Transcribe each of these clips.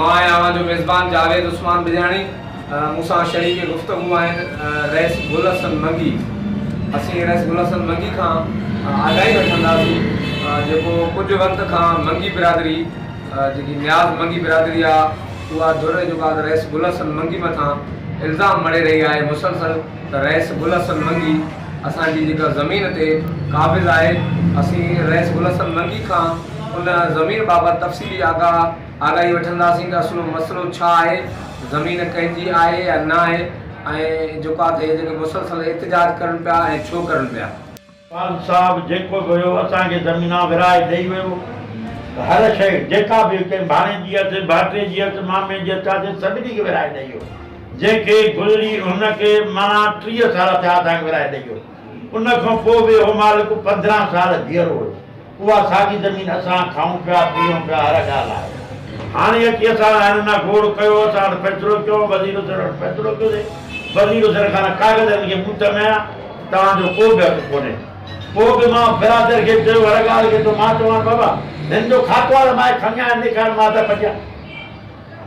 مان آهيان اوهان جو ميزبان جاويد عثمان بجاڻي. مون سان شريڪ گفتگو آهن رئيس گل حسن منگي. اسين رئيس گل حسن منگي کان آگاهي وٺنداسين جيڪو ڪجهه وقت کان منگي برادري جيڪي نياز منگي برادري آ اها ڌر جيڪو آ رئيس گل حسن منگي مٿان الزام مڙهي رهي آهي مسلسل ته رئيس گل حسن منگي اسان جي جيڪا زمين تي قابض آهي اسين رئيس گل حسن منگي کان ان زمين بابت تفصيلي آگاهه آگاهي وٺنداسين ته اصل مسئلو ڇا آهي زمين ڪنهن جي آهي يا نه آهي ۽ جيڪو آ ته هي جيڪي مسلسل احتجاج ڪرن پيا ۽ ڇو ڪرن پيا. خان صاحب جيڪو به هيو اسان کي زمينان ورهائي ڏئي ويو هر شيء جيڪا به ڪنهن ڀاڻيجي هيس ڀائٽي جي هيس مامي جي هيس چاچي سڀني کي ورهائي ڏئي ويو جنهن کي گذري هن کي معنيٰ 30 سال ٿيا اسان کي ورهائي ڏئي ويو ان کان پوء به هو مالڪ 15 سال جيئرو هيو اها ساڳي زمين اسان کائون پيا پيئون پيا هر ڳالهه آهي هاڻي اچي اسان هنن نه گوڙ ڪيو اسان وٽ فيصلو ڪيو وزير حسين وٽ فيصلو ڪيوسي وزير حسين کان ڪاغذ هن کي ٻوٽ ۾ آيا توهان جو ڪو به حق ڪونهي پوء به مان برادر کي چيو هر ڳالهه کي ته مان چوان بابا هن جو کاتو آهي ته مان کڻي آيان ڏيکارڻ مان ته پڄيان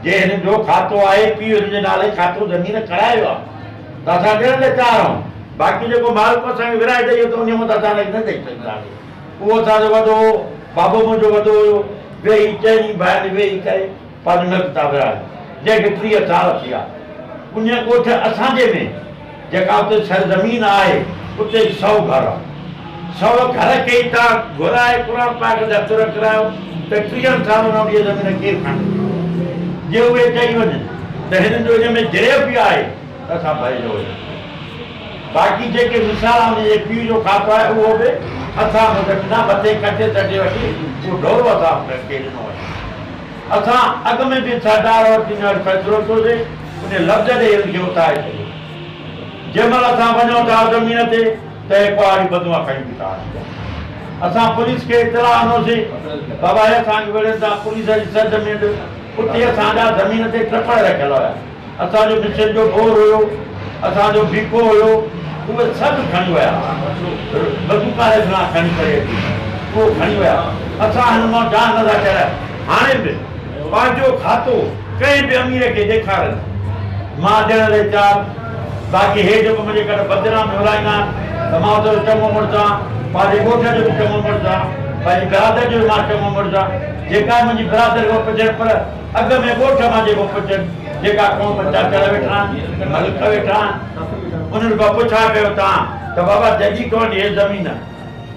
جي هن جو کاتو آهي پيء هن جي نالي کاتو زمين ڪرايو آهي ته اسان ڏيڻ لاء تيار آهيون باقي جيڪو مالڪ اسان کي ورهائي ڏئي ويو ته انهيء مان ته اسان نه ڏئي سگهنداسين. اهو اسان جو وڏو هو، بابو منهنجو وڏو هيو، ويهي چئني ڀائرن ويهي ڪري پنهنجو ملڪ تان ورهايو، جنهن کي 30 سال ٿيا. انهيء ڳوٺ اسان جي ۾ جيڪا اتي سرزمين آهي، اتي سئو گهر آهن. سئو گهر کي ئي توهان گهرائي قرآن پاڪ تي هٿ رکرايو ته ٽيهن سالن کان اها زمين ڪير کڻندو؟ جي اهي چئي وڃن ته هنن جو ان ۾ جريب به آهي ته اسان ڀري نه وڃون. باقي جيڪي مثال ان جي پيء جو کاتو آهي اهو به اسان کان زمينان مٿي ڪچي سٽي وٺي اهو ڍورو اسان کي ڏنو وڃي. اسان اڳ ۾ به سردار وٽ ان وٽ فيصلو ڪيوسي ان لفظ ڏئي ان کي اٿاري ڇڏيو. جنهن مهل اسان وڃون ٿا زمين تي ته هي ڪهاڙي بدوان کڻي بيٺا آهن. اسان پوليس کي اطلاع ڏنوسي بابا هي اسان کي وڙهن ٿا پوليس اچي سرزمين ڏيو اتي اسان جا زمين تي ٽپڙ رکيل هيا. اسان جو مصر جو ٻور هيو، اسان جو بيڪو هيو، اهي سڀ کڻي ويا. بزوڪا ريفلان کڻي پئي اچي، اهو کڻي ويا. اسان هن مان جان نه ٿا ڇڏايون. هاڻي به پنهنجو کاتو ڪنهن به امير کي ڏيکارن، مان ڏيڻ لئي تيار. باقي هي جيڪو منهنجي ڪڍ بدنامي هلائيندا آهن ته مان اتي جو چڱو مڙس آهيان، پنهنجي ڳوٺ جو به چڱو مڙس آهيان، پنهنجي برادري جو به مان چڱو مڙس آهيان. جيڪا به منهنجي برادري کان پڇن پر اڳ ۾ ڳوٺ مان جيڪو پڇن، جيڪا قوم چاچڙ ويٺا آهن، ملڪ ويٺا آهن، انهن کان پڇا ڪيو توهان ته بابا جڏي کان وٺي هي زمين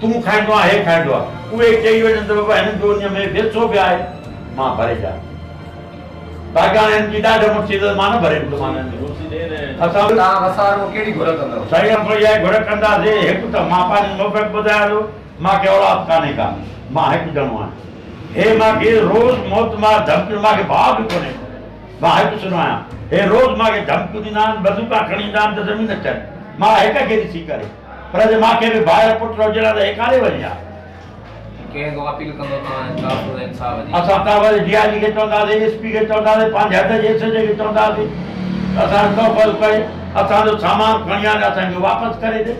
تون کائيندو آهين، هي کائيندو آهي، اهي چئي وڃن ته بابا هنن جو ان ۾ حصو به آهي، مان ڀري ڏيان. باقي هاڻي هن جي ڏاڍ مڙسي ته مان نه ڀري ڏيندومان هن کي. اسان. توهان وسارو ڪهڙي گهر ڪندؤ؟ سائين اسان اها ئي گهر ڪنداسين، هڪ ته مان پنهنجي موقف ٻڌايان ٿو، مان کي اولاد ڪانهي ڪا، مان هڪ ڄڻو آهيان. هي مان کي روز موت مار ڌمڪيون مان کي ڀاء به ڪونهي ڪو مان هڪ سنو آهيان هي روز مان کي ڌمڪيون ڏيندا آهن بندوقان کڻي ايندا آهن ته زمين ڇڏ مان هڪ کي ڏسي ڪري پر جي مان کي به ڀائر پٽ هجن ها ته هي ڪاڏي وڃي ها. ڪنهن کان اپيل ڪندو توهان انصاف ۽ انصاف جي. اسان توهان وري ڊي I جي کي چونداسين ايس پي کي چونداسين پنهنجي حد جي ايس ايچ اي کي چونداسين ته اسان جو تحفظ ڪري اسان جو سامان کڻي آڻي اسان کي واپس ڪري ڏي.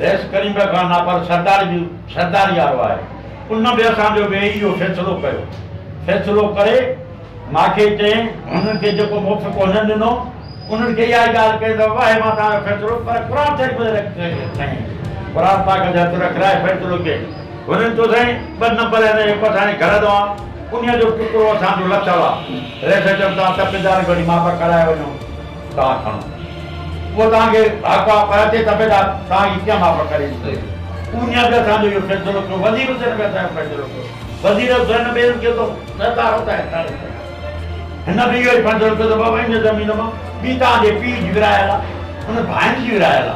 رئيس ڪريم بخش خان ناپر سردار جي سرداري وارو آهي ان به اسان جو ويهي اهو فيصلو ڪيو فيصلو ڪري ماکي چيائين هنن کي جيڪو موافقو هنن ڏنو انهن کي اها ئي ڳالهه ڪئي ته بابا هي مان توهان جو فيصلو پر قرآن شريف تي رکي کنيائين قرآن پاڪ تي هٿ رکرائي فيصلو ڪيائين هنن چيو سائين ٻه نمبر هن هڪ اسان جي گهر ڏانهن انهيء جو ٽڪرو اسان جو لٿل آهي رئيس چيو توهان تپيدار کي وٺي ماپ ڪرائي وڃو توهان کڻو اهو توهان کي حق آ پر اچي تپيدار توهان کي ڪيئن معاف ڪري ڏيندو؟ انهيء به اسان جو اهو فيصلو ڪيو، وزير حسين به اسان جو فيصلو ڪيو، وزير حسين به هن کي ته سردار اتان کڻي ڇڏيو. هن به اهو ئي فيصلو ڪيو ته بابا ان زمين مان ٻي توهان جي پيء جي ورهايل آ، ان ڀائن جي ورهايل آ،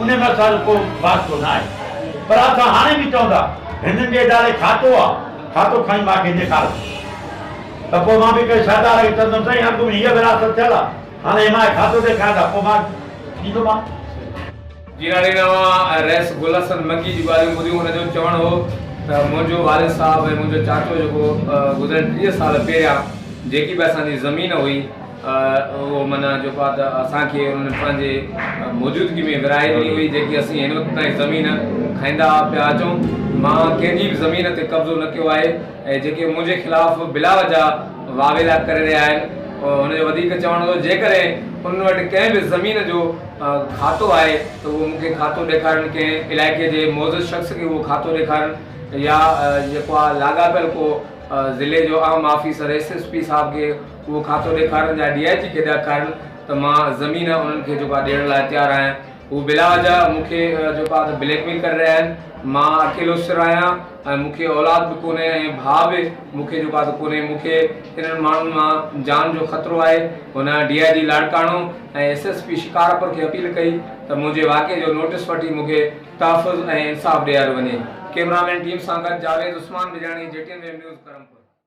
ان ۾ اسان جو ڪو واسطو نه آهي. پر اسان هاڻي به چئون ٿا هنن جي اداري کاتو آ، کاتو کڻي مان کي ڏيکاريو ته پوء مان به ڪنهن سردار کي چوندم سائين اڳ ۾ هيء ورهاست ٿيل آ، هاڻي مان کاتو ڏيکاريان ته پوء مان ڏيندومان. جي نارين اوهان رئيس گل حسن منگي جون ڳالهيون ٻڌيون هن جو چوڻ هو ته منهنجو والد صاحب ۽ منهنجو چاچو جيڪو گذريل 30 سال پهريان جيڪي به اسان جي زمين هئي اهو معنيٰ جيڪو آهي ته اسان کي انهن پنهنجي موجودگي ۾ ورهائي ڏني هئي جيڪي اسين هن وقت تائين زمين کائيندا پيا اچون. مان ڪنهن جي به زمين تي قبضو نه ڪيو آهي ۽ جيڪي منهنجي خلاف بلا وجه واويلا ڪري رهيا آهن. هن جو وڌيڪ چوڻ هو جيڪڏهن انهن وٽ ڪنهن به زمين جو کاتو آهي ته اهو مون کي کاتو ڏيکارن، ڪنهن علائقي جي معزز شخص کي اهو کاتو ڏيکارن يا جيڪو آهي لاڳاپيل ڪو ضلعي جو اهم آفيسر ايس ايس پي صاحب کي اهو کاتو ڏيکارن يا ڊي I جي کي ڏيکارن ته مان زمين انهن کي جيڪو آهي ڏيڻ لاء تيار آهيان. هو بلا وجه مون کي جيڪو آهي ته بليڪ ميل ڪري رهيا آهن. مان اڪيلو سر آهيان ۽ مون کي اولاد به ڪونهي ۽ ڀاء به مون کي جيڪو آهي ته ڪونهي. مون کي انهن ماڻهن مان جان جو خطرو آهي. هن D I G Larkana ۽ S S P Shikarpur کي اپيل ڪئي ته منهنجي واقعي جو نوٽيس وٺي مون کي تحفظ ۽ انصاف ڏياريو وڃي. ڪئميرا مين ٽيم سان گڏ Javed Usman Bijani, G T N web news, Karampur.